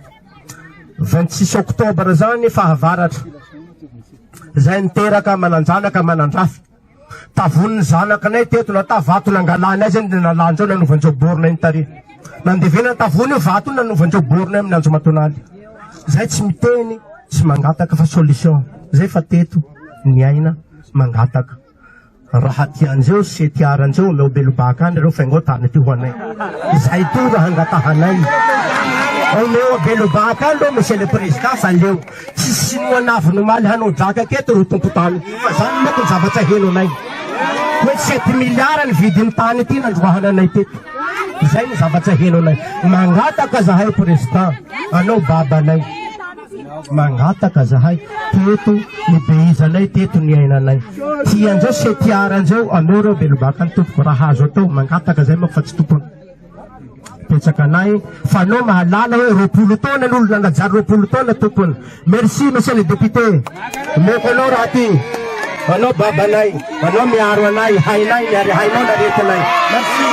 M: 26 octobre zany fahavaratra. Zay niteraka mananjanaka manandrafy. Tavonin'ny zanakinay teto na ta vato nangalanay zay nalanjao nanovanjao borne iny tary. Nandevena tavony io vato io nanovanjao borne amin'ny anjomatonaly. Zay tsy miteny tsy mangataka fa solution. Zay fa teto. Ny aina mangataka. Raha tianjeo sy tiaranjeo omeo belobaka any reo faingao tany aty ho anay. Izay to raha angatahanay. Omeo belobaka any reo monsieur le président fa leo. Tsy sinoa navy nomaly hanao drakaka eto reo tompon-tany. Fa zany manko ny zavatra henonay. Hoe sept milliards ny vidin'ny tany ity nandroahana anay teto. Izay ny zavatra henonay. Mangataka zahay président, anao babanay. Mangataka zahay teto nibeizanay teto niainanay. Tianjeo setiaranjeo ameo reo belobakany tompoko raha azo atao mangataka zay manko fa tsy tompony. Betsaka anay fa anao mahalala hoe 20 taona ny olona nanajary 20 taona tompony. Merci monsieur le député. Omeko anao raha ty. Anao babanay, anao miaro anay, hainay ny ary hainao ny aretinay. Merci.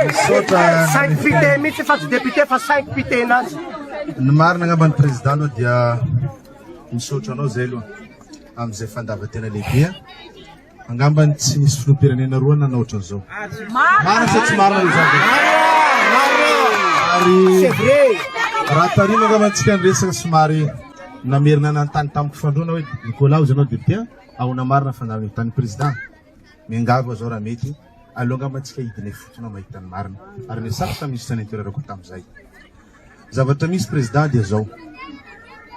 N: Misaotra.
M: Cinq pité mihitsy fa tsy député fa cinq pité nazy.
N: Ny marina angamba ny président aloha dia misaotra anao zay aloha amin'izay fandavan-tena lehibe. Angambany tsy nisy filoham-pirenena roa nanao ohatran'izao. Marina sa tsy marina io zavatra? Ary raha tarihina angamba antsika ny resaka somary namerina nanontany tamiko fandroana hoe Nicolas hozy ianao député ahoana marina fandaharana io tany président miangavy aho zao raha mety aleo angamba antsika hidina ifotony aho mahita ny marina ary niasako tamin'ny ministre ny intérieur koa tamin'izay. Zavatra misy président dia zao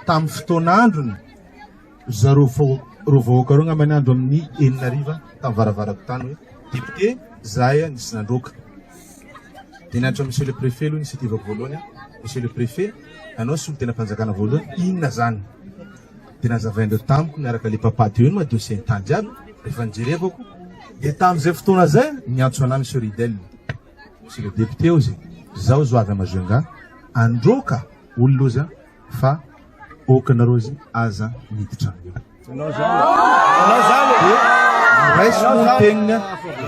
N: tamin'ny fotoan'androny Zareo reo vahoaka reo angamba ny andro amin'ny enina hariva tamin'ny varavarako tany hoe député zahay nisy nandroaka. Dia niantso monsieur le préfet aloha initiative-ko voalohany aho, monsieur le préfet anao solontenam-panjakana voalohany inona zany? Dia nazavaindreo tamiko miaraka le papa teo iny ma dossier ny tany jiaby rehefa nijerevako dia tamin'izay fotoana zay niantso anah monsieur Ridel, monsieur le député ozy zaho zo avy à Majunga androaka olona ozy fa Ok nareo izy aza miditra amin'io. Raisiko ny teniny,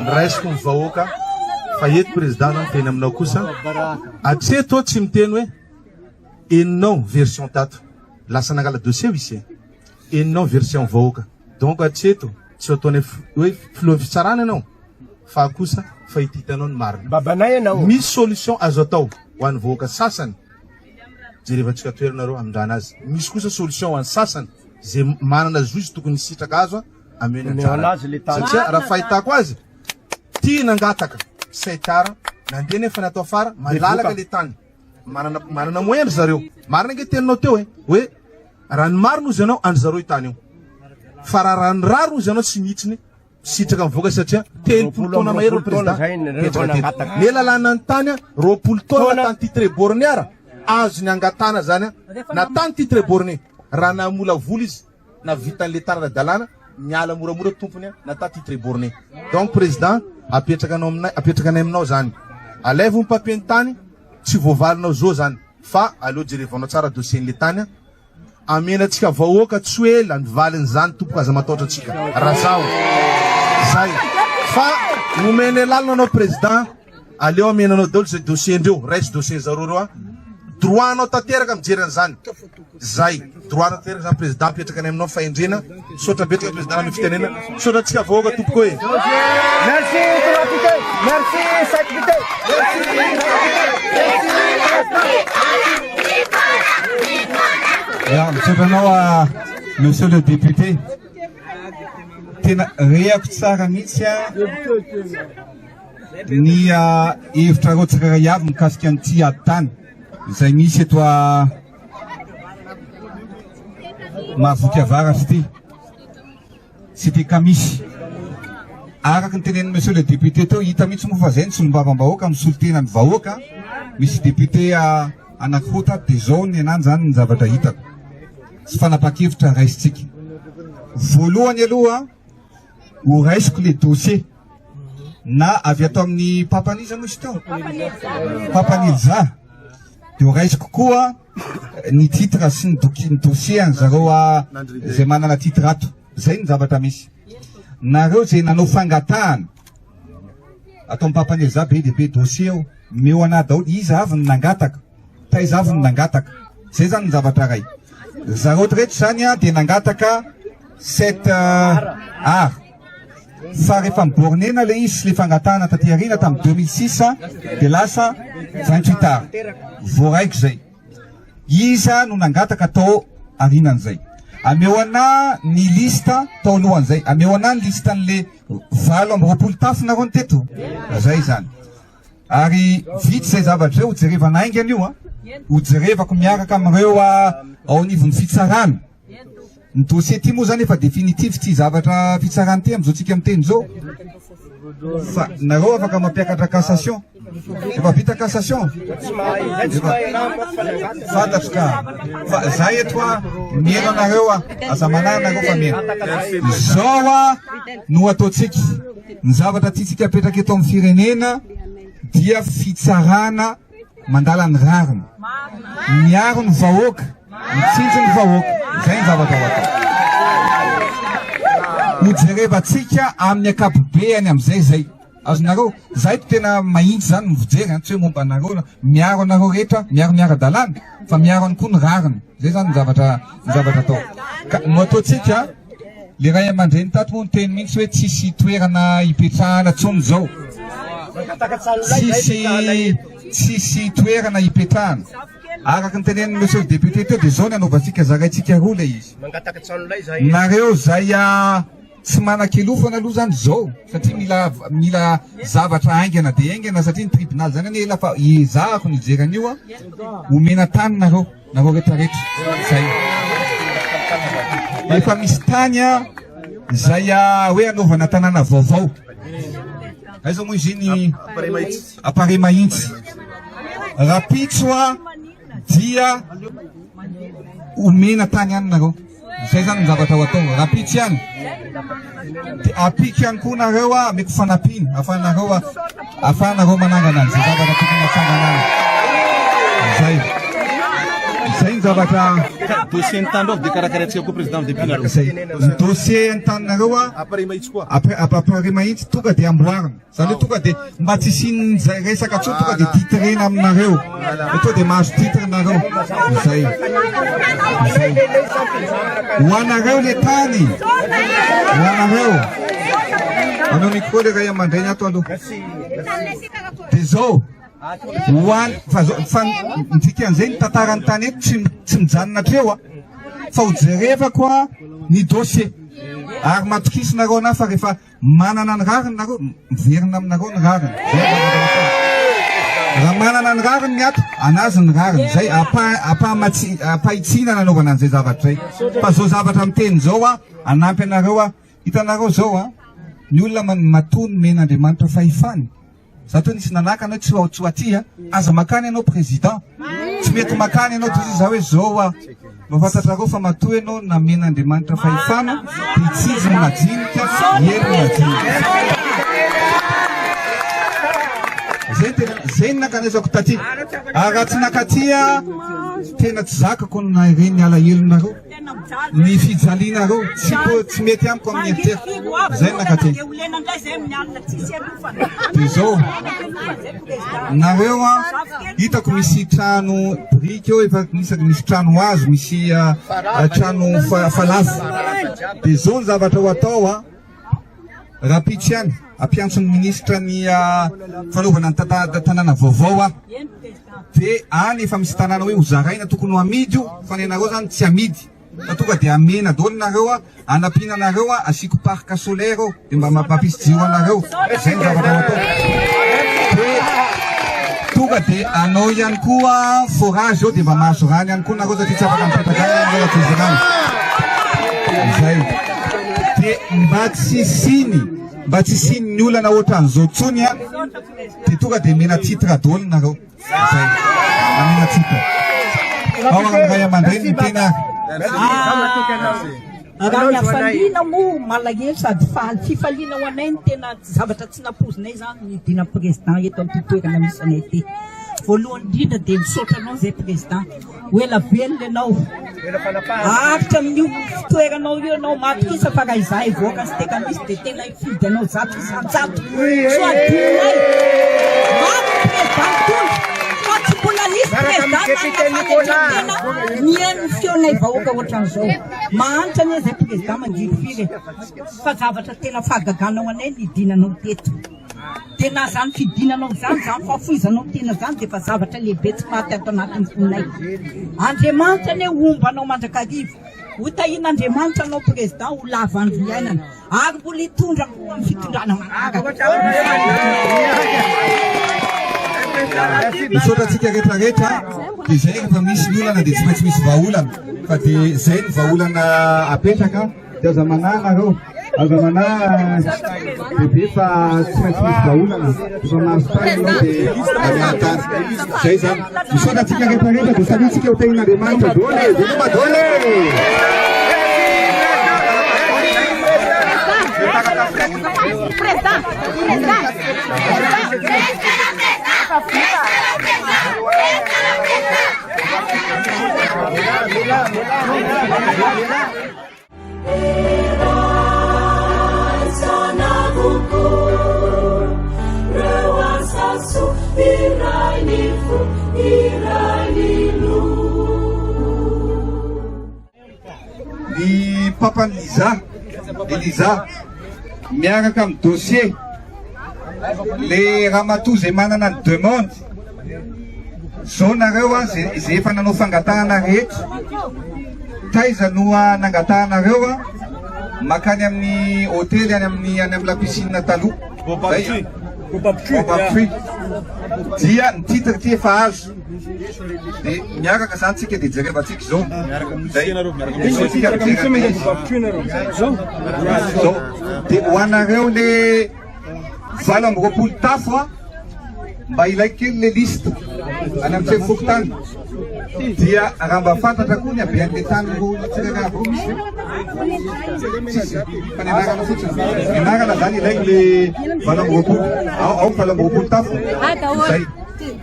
N: raisiko ny vahoaka fa eto président zany miteny aminao kosa hatreto aho tsy miteny hoe eninao version tato lasa nangala dossier huissier eninao version vahoaka donc hatreto tsy ataonay hoe filohan'ny fitsarana ianao fa kosa fa ity hitanao ny marina.
M: Babanay ianao.
N: Misy solution azo atao ho an'ny vahoaka sasany Jerevantsika toerana reo hamindrana azy. Misy kosa solution ho an'ny sasany ze manana zo izy tokony hisitraka azo amena
M: Omeo anazy le tany.
N: Satria raha fahitako azy tia nangataka setar nandeha nefa natao afara malalaka le tany. Manana manana moyen ry zareo. Marina ange teninao teo e hoe raha ny marina ozy ianao andry zareo io tany io. Fa raha raha ny rariny ozy ianao tsy mihitsiny Sitraka mivoaka satria 30 taona mahery ny président mipetraka teto. Ny lalàna ny tany 20 taona tany titre borné ara azony angatahana zany na tany titre borné raha namolavola izy na vita an'le tany ara-dalàna miala moramora tompony na ta titre borné. Donc président apetraka anao aminay apetraka anay aminao zany. Alaivo ny papier ny tany tsy voavalinao zo zany fa aleo jerevanao tsara dossier n'le tany Amenatsika vahoaka tsy ho ela ny valin'izany tompoko aza mataotra antsika razaho zay fa omenay lalana anao président aleo amena anao daholo zay dossier ndreo raiso dossier zareo reo a droit anao tanteraka mijery an'izany zay droit anao tanteraka zany président apetraka any aminao fahendrena misaotra betsaka président amin'ny fitenena misaotra antsika vahoaka tompoko e
M: Merci trois pité merci cinq pité
B: Ya, misaotra anao ah, monsieur le député. Tena rehako tsara mihitsy ah, ny ah, hevitrareo tsirairay avy mikasika an'ity ady tany izay misy eto ah, Mahavoky Avaratra ity. Cité Kamisy. Araka ny tenenin'i monsieur le député teo, hita mihitsy moa fa zay ny solombavambahoaka misolo tena ny vahoaka, misy député anankiroa tato dia zao ny anah zany ny zavatra hitako sy fanapahan-kevitra raisintsika. Voalohany aloha ho raisiko le dossier na avy ato amin'ny papan'iza moa izy teo? Papan'Elza. Dia ho raisiko koa ny titre sy ny doki ny dossier an zareo a zay manana titre ato. Zay ny zavatra misy. Nareo zay nanao fangatahana ato amin'ny Papan'Elza be dia be dossier ao. Omeo anah daholo iza avy no nangataka, taiza avy no nangataka. Zay zany ny zavatra ray. Zareo reto zany a dia nangataka sept ar. Fa rehefa mi-borner-na ilay izy sy ilay fangatahana taty aoriana tamin'ny 2006 dia lasa 28 ar. Voaraiko izay. Iza no nangataka tao aorianan'izay? Ameo anah ny liste tao alohan'izay. Ameo anah ny liste an'le 28 tafo nareo ny teto? Zay izany. Ary vita izay zavatra izay, hojerevana haingana io an. Hojerevako miaraka amin'ireo ao anivon'ny fitsarana. Ny dossier ty moa zany efa définitif ty zavatra fitsarana ty amizao tsika miteny zao fa nareo afaka mampiakatra cassation. Efa vita cassation? Efa fantatro ka. Fa za eto a, mihaino anareo a, aza manahy nareo fa mihaino. Zao a no ataontsika. Ny zavatra tiantsika apetraka eto amin'ny firenena dia fitsarana mandala ny rariny, miaro ny vahoaka, mitsinjo ny vahoaka. Izay ny zavatra ho atao. Hojerevantsika amin'ny ankapobeany amin'izay izay. Azonareo? Za eto tena mahitsy zany ny fijery an, tsy hoe momba anareo, miaro anareo rehetra, miaro ny ara-dalàna, fa miaro ihany koa ny rariny. Zay zany ny zavatra ny zavatra atao. Ka no ataontsika, le ray aman-dreny tato moa niteny mihitsy hoe tsisy toerana hipetrahana tsony zao. Tsisy tsisy toerana hipetrahana. Araka ny tenenin'ny monsieur le député teo dia zao ny anaovantsika zaraintsika roa le izy. Nareo zay a Tsy manan-kelofana aloha zany zao satria mila mila zavatra haingana dia haingana satria ny tribunal zany anie ela fa ezahako ny hijery an'io a, omena tany nareo, nareo rehetra rehetra, zay. Efa misy tany a zay a hoe anaovana tanàna vaovao. Aiza moa izy iny? Appareil Mahitsy. Rapitso a dia omena tany ihany nareo. Izay zany ny zavatra ho atao. Rahampitso ihany. Dia ampiko ihany koa nareo a, ameko fanampiana ahafahanareo a, ahafahanareo manangana an'izay zavatra tokony hatsangana any. Izay. Izay ny zavatra.
N: Dossier ny tany reo dia karakaraintsika koa président depuis nareo.
B: Izay. Ny dossier ny taninareo a.
N: Appareil mahitsy koa.
B: Appareil mahitsy tonga dia amboarina. Zany hoe tonga dia mba tsy hisian'izay resaka intsony tonga dia titrena aminareo. Dia tonga dia mahazo titre nareo. Izay. Izay. Ho anareo le tany. Ho anareo. Anao micro le ray aman-dreny ato aloha. Dia zao. Ho an fa zao fa ny dikan'izay ny tantaran'ny tany eto tsy tsy mijanona hatreo a. Fa ho jerevako a ny dossier. Ary matokisinareo anah fa rehefa Manana ny rariny nareo, miverina aminareo ny rariny. Zay ny zavatra atao. Raha manana ny rariny ny ato, anazy ny rariny. Zay ampahamatsi ampahitsiana nanaovana an'izay zavatra izay. Fa zao zavatra miteny zao a, anampy anareo aho. Hitanareo zao a, ny olona matoa nomen'Andriamanitra fahefana, Za teo nisy nanakana hoe tsy ho tsy ho aty a! Aza makany ianao président! Tsy mety makany ianao toy za hoe zao a! Mba fantatrareo fa matoa ianao namen'Andriamanitra fahefana dia hitsinjo ny majinika, hiely ny majinika. Zay tena zay ny nankanesako taty. Ary raha tsy nakaty a, tena tsy zakako ny nahireny alahelonareo. Ny fijalianareo tsy po tsy mety amiko amin'ny eritreritra. Zay no nankaty. Dia zao, nareo a, hitako misy trano biriky eo efa misy misy trano hazo, misy trano falafa. Dia zao ny zavatra ho atao a. Rahampitso ihany, hampiantso ny minisitra ny fanaovana ny tanàna vaovao aho. Dia any efa misy tanàna hoe hozaraina, tokony ho amidy io, fa ny anareo izany tsy amidy. Fa tonga dia amena daholo nareo, hanampiana anareo, asiako parc solaire eo, dia mba mampisy jiro anareo. Izay ny zavatra ho atao. Dia tonga dia anao ihany koa forage eo, dia mba mahazo rano ihany koa nareo satria tsy afaka mipetraka any ianareo raha tsy misy rano. Izay. Dia mba tsy hisiany, mba tsy hisian'ny olana ohatran'izao intsony an, dia tonga dia omena titre daholo nareo. Izay. Omena titre. Ao amin'ny ray aman-dreny ny tena ary.
D: Raha ny hafaliana moa malahelo sady faly. Fifaliana ho anay ny tena zavatra tsy nampoizinay izany ny hidinan'ny président eto amin'ity toerana misy anay ity. Voalohany indrindra dia misaotra anao izay président. Ho ela velona ianao. Haharitra amin'io fitoeranao io ianao. Matokisa fa raha izahay vahoaka sy tekamisy dia tena hifidy anao 100%. Tsy ho adinonay. Maro ny président nitondra fa tsy mbola nisy président nanana fanetren-tena nihaino ny feonay vahoaka ohatran'izao. Mahantra anie izay président mangirifiry e. Fa zavatra tena fahagagana ho anay ny nidinanao teto. Dia na izany fidinanao izany, izany fahafoizanao tena izany dia efa zavatra lehibe tsy maty ato anatin'ny fonay. Andriamanitra anie homba anao mandrakariva. Ho tahian'Andriamanitra anao président ho lava andro iainana ary mbola hitondra koa amin'ny fitondrana manaraka.
B: Misaotra antsika rehetra rehetra dia izay rehefa misy ny olana dia tsy maintsy misy vahaolana fa dia izay ny vahaolana apetraka dia aza manahy nareo. Aza manahy bebe fa tsy maintsy misy vahaolana. Efa mahazo tany ianao dia miala tany. Zay zany. Misaotra antsika rehetra rehetra dia samia tsika ho tahin'Andriamanitra daholo e. Veloma daholo e.
A: Président, président,
B: Ny papan'i Liza, Eliza, miaraka amin'ny dossier, le ramatoa izay manana ny demande, zao nareo a, izay efa nanao fangatahana rehetra, taiza no nangatahanareo a, makany amin'ny hotely any amin'ny any amin'ny la piscine taloha, zay, Bobampitry, dia ny titre ty efa azo. Dia miaraka zany tsika dia jerevantsika izao. Zay. Izao tsika mijery Zao. Dia ho anareo le 28 tafo a, mba ilaiko kely le liste any amin'ny sefo fokontany. Dia raha mba fantatra koa ny habean'le tany roa tsirairay avy eo misy ve? Tsisy. Fa ny anarana fotsiny. Ny anarana zany ilaiko le 28. Ao ao 28 tafo. Zay.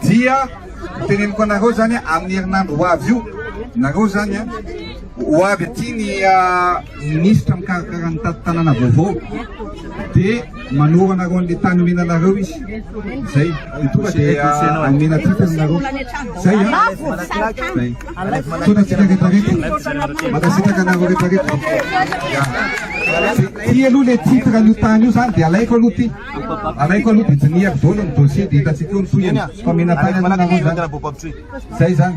B: Dia teneniko anareo zany amin'ny herinandro ho avy io, nareo zany a, ho avy aty ny minisitra mikarakara ny tanàna vaovao, dia manoro anareo an'le tany omena anareo izy, zay, dia tonga dia omena titre nareo, zay a, zay, misaotra antsika rehetra rehetra, mankasitraka anareo rehetra rehetra, ty aloha le titre an'io tany io zany dia alaiko aloha ty. Alaiko aloha dia dinihako daholo ny dossier dia hitantsika eo ny tohiny fa mena tany aloha nareo zany. Zay zany.